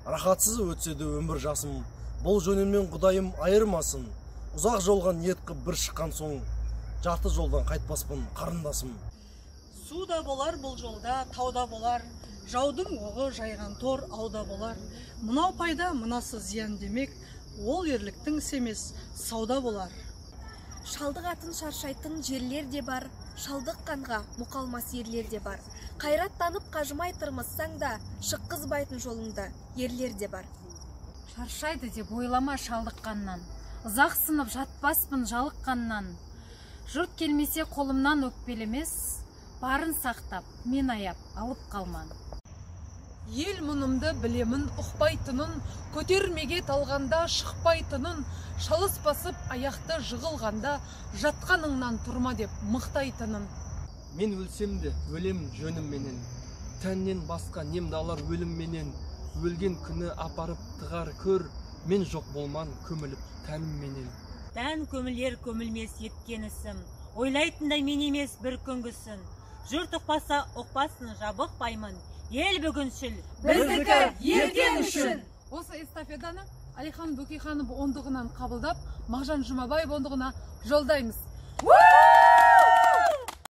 Рахатсыз өтсе де өмір жасым, бұл жөнімнен Құдайым айырмасын. Ұзақ жолға ниет қып бір шыққан соң, жарты жолдан қайтпаспын, қарындасым. Су да болар бұл жолда, тау да болар, жаудың оғы жайған тор ауда болар. Мынау пайда, мынасы зиян демек, ол ерліктің ісі емес, сауда болар. Шалдығатын шаршайтын жерлер де бар, шалдыққанға мұқалмас ерлер де бар. Қайраттанып қажымай тырмыссаң да, шыққызбайтын жолыңды ерлер де бар. Шаршайды деп ойлама шалдыққаннан, ұзақ сынып жатпаспын жалыққаннан. Жұрт келмесе қолымнан өкпелемес, барын сақтап, мен аяп алып қалман. Ел мұнымды білемін ұқпайтынын, көтермеге талғанда шықпайтынын, шалыс басып аяқты жығылғанда, жатқаныңнан тұрма деп мықтайтынын. Мен өлсем де өлемін жөнімменен, тәннен басқа немді алар өлімменен. Өлген күні апарып тығар көр, мен жоқ болман көміліп тәнімменен. Тән көмілер көмілмес еткен ісім, ойлайтындай мен емес бір күнгісін. Жұрт ұқпаса ұқпасын, жабықпаймын, ел бүгіншіл, біздікі ертең үшін. Осы эстафетаны Әлихан Бөкейханов ондығынан қабылдап, Мағжан Жұмабаев ондығына жолдаймыз.